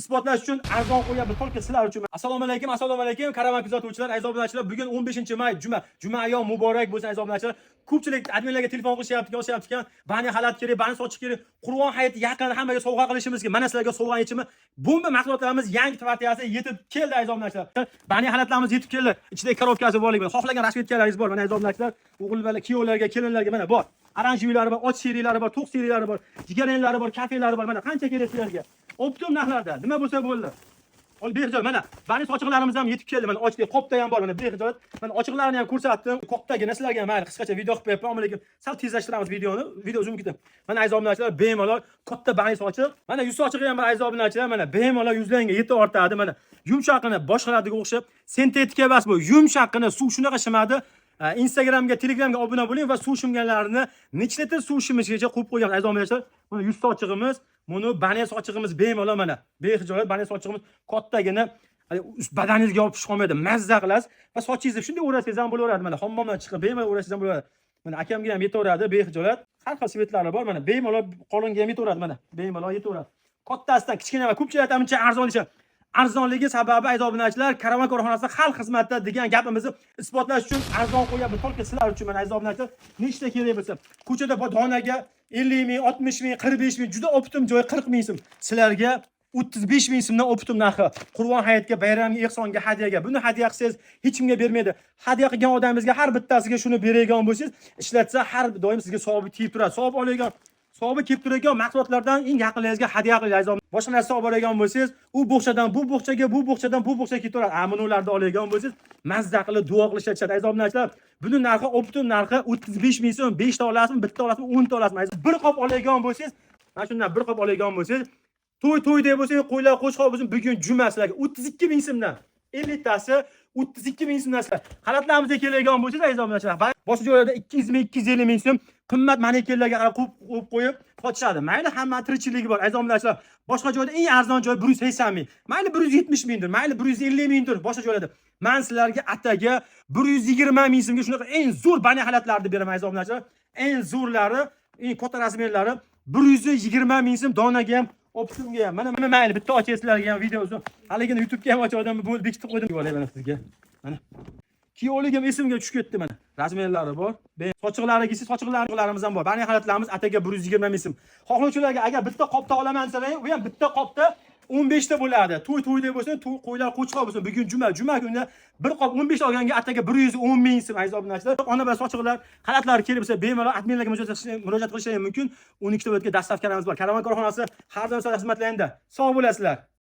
isbotlash uchun arzon qo'yapmiz, только sizlar uchun. Assalomu alaykum, assalomu alaykum, Karavan kuzatuvchilar, aziz obunachilar. Bugun 15-may, juma. Juma ayyom muborak bo'lsin, aziz obunachilar. Ko'pchilik adminlarga telefon qilishyapti, yozishyapti ekan, баня xalat kerak, баня sochiq kerak. Qurbon hayiti yaqin, hammaga sovg'a qilishimiz kerak. Mana sizlarga sovg'a yechimi. Bomba mahsulotlarimiz yangi partiyasi yetib keldi, aziz obunachilar. Баня xalatlarimiz yetib keldi. Ichida коробка si borligi, xohlagan расцветка laringiz bor. Mana, aziz obunachilar, o'g'il bola, kuyovlarga, kelinlarga mana bor. Оранжевый lari bor, och серый lari bor, to'q серый lari bor, jigarrang bor, kafelari bor. Mana qancha kerak sizlarga? Оптом narxlarda. Nima bo'lsa bo'ldi. Ol behijolat, mana баня sochiqlarimiz ham yetib keldi. Mana ochlik qopda ham bor, mana behijolat. Mana ochiqlarini ham ko'rsatdim. Qopdagina sizlarga mayli qisqacha video qilib qo'yapman, ammo lekin sal tezlashtiramiz videoni. Video uzun ketadi. Mana, aziz obunachilar, bemalol katta баня sochiq. Mana yuz sochig'i ham bor, aziz obunachilar. Mana bemalol yuzlarga yetib ortadi. Mana yumshoqqina, boshqalarga o'xshab sintetika emas bu. Yumshoqqina, suv shunaqa shimadi. Instagramga, Telegramga obuna bo'ling va suv shimganlarini necha litr suv shimishigacha qo'yib qo'ygan, aziz obunachilar. Mana yuz sochig'imiz, buni баня sochig'imiz bemalol, mana behijolat баня sochig'imiz kattagina, hali badaningizga yopishib qolmaydi, mazza qilasiz va sochingizni shunday o'rasangiz ham bo'laveradi. Mana hammomdan chiqib bemalol o'rasangiz ham bo'laveradi. Mana akamga ham yetaveradi behijolat. Har xil цвет lari bor, mana bemalol qoringa ham yetaveradi, mana bemalol yetaveradi. Kattasidan kichkina va ko'pchilik aytadi, muncha arzon deyishadi. Arzonligi sababi, aziz obunachilar, Karavan korxonasi xalq xizmatida degan gapimizni isbotlash uchun arzon qo'yapmiz, только sizlar uchun. Mana, aziz obunachilar, nechta kerak bo'lsa, ko'chada donaga 50 ming, 60 ming, 45 ming, juda оптом joyi 40 ming so'm. Sizlarga 35 ming so'mdan оптом narxi. Qurbon hayitga, bayramga, ehsonga, hadyaga. Buni hadya qilsangiz hech kimga bermaydi. Hadya qilgan odamingizga har bittasiga shuni beradigan bo'lsangiz, ishlatsa, har doim sizga savobi tegib turadi. Savob oladigan, savobi kelib turadigan mahsulotlardan eng yaqinlaringizga hadya qiling, aziz. Boshqa narsa olib boradigan bo'lsangiz, u bo'xchadan bu bo'xchaga, bu bo'xchadan bu bo'xchaga ketaveradi. A buni ularda oladigan bo'lsangiz, mazza qilib duo qilishadi, aziz obunachilar. Buni narxi, оптом narxi 35 ming so'm. 5 ta olasizmi, bitta olasizmi, 10 ta olasizmi? Bir qop oladigan bo'lsangiz, mana shundan bir qop oladigan bo'lsangiz, to'y to'y deb bo'lsa, qo'ylar qo'chqor bo'lsin, bugun juma sizlarga 32 ming so'mdan. 50 tasi 32 ming so'mdan sizlar. Xalatlarimizga keladigan bo'lsangiz, aziz obunachilar, boshqa joylarda 200 ming, 250 ming so'm qimmat manekenlarga qarab qo'yib qo'yib sotishadi. Mayli, hamma tirikchiligi bor, aziz obunachilar. Boshqa joyda eng arzon joy 180 ming. Mayli, 170 mingdir, mayli, 150 mingdir boshqa joylarda. Men sizlarga ataga 120 ming so'mga shunaqa eng zo'r баня xalatlarni beraman, aziz obunachilar. Eng zo'rlari, eng katta размер lari 120 ming so'm donaga ham, оптом ga ham. Mana mayli, bitta ochay sizlarga ham video uzun. Haligini YouTube'ga ham ochgandim, bo'ldi, bekitib qo'ydim. Olay mana sizga. Mana. Kiyovligim esimga tushib ketdi mana. Размер lari bor. Sochiqlari kelsa, sochiqlarimiz ham bor. Баня xalatlarimiz ataga 120 ming so'm. Xohlovchilarga agar bitta qopda olaman desalar, u ham bitta qopda 15 ta bo'ladi. To'y to'y deb bo'lsin, to'y qo'ylar qo'chqor bo'lsin. Bugun juma, juma kunida bir qop 15 ta olganga ataga 110 ming so'm, aziz obunachilar. Ona bilan sochiqlar, xalatlar kelib bo'lsa, bemalol adminlarga murojaat qilishlari mumkin. 12 ta viloyatga доставка larimiz bor. Karavan korxonasi har doim sizlar xizmatlarida. Sog' bo'lasizlar.